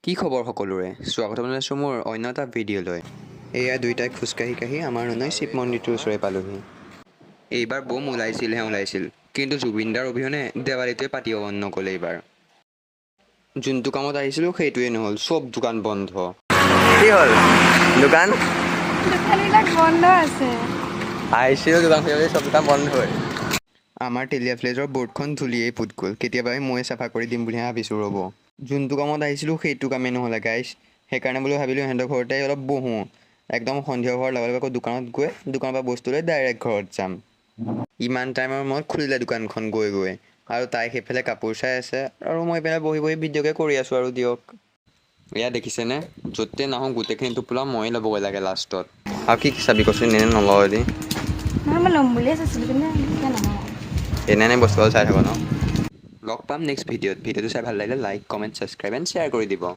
কি খবৰ সকলোৰে? স্বাগতম জনাইছোঁ মোৰ অন্য এটা ভিডিঅ'লৈ। এয়া দুইটাই খোজকাঢ়ি কাঢ়ি আমাৰ নুনৈ শিৱ মন্দিৰটোৰ ওচৰে পালোহি। এইবাৰ বম ওলাইছিলহে ওলাইছিল, কিন্তু জুবিনদাৰ অবিহনে দেৱালীটোৱে পাতিব মন নগ'ল। এইবাৰ যোনটো কামত আহিছিলোঁ, সেইটোৱে নহ'ল। চব দোকান বন্ধ। কি হ'ল দোকান? দোকানবিলাক বন্ধ আছে। আহিছিলোঁ দোকান খুলিবলৈ, চব দোকান বন্ধ হয়। আমাৰ তেলীয়া ভিলেজৰ বৰ্ডখন ধূলিয়েই ফুট গ'ল। কেতিয়াবা ময়ে চাফা কৰি দিম বুলিহে ভাবিছোঁ, ৰ'ব। যোনটো কামত আহিছিলোঁ, সেইটো কামেই নহ'লে গাইছ। সেইকাৰণে বোলো ভাবিলোঁ ইহঁতৰ ঘৰতে অলপ বহোঁ। একদম সন্ধিয়া হোৱাৰ লগে লগে আকৌ দোকানত গৈ দোকানৰ পৰা বস্তু লৈ ডাইৰেক্ট ঘৰত যাম। ইমান টাইমৰ মূৰত খুলিলে দোকানখন গৈ গৈ। আৰু তাই সেইফালে কাপোৰ চাই আছে আৰু মই এইপিনে বহি বহি ভিডিঅ'কে কৰি আছোঁ। আৰু দিয়ক, এয়া দেখিছেনে? য'তে নাহোঁ, গোটেইখিনি টোপোলা ময়ে ল'বগৈ লাগে লাষ্টত। আৰু কি কি চাবি কচোন? এনে নলওঁ যদি। নহয়, মই ল'ম বুলিয়ে চাইছিলোঁ, কিন্তু এতিয়া নহয়। এনে এনে বস্তুবোৰ চাই থাকো ন। লগ পাম নেক্সট ভিডিঅ'ত। ভিডিঅ'টো চাই ভাল লাগিলে like, comment, subscribe and share কৰি দিব।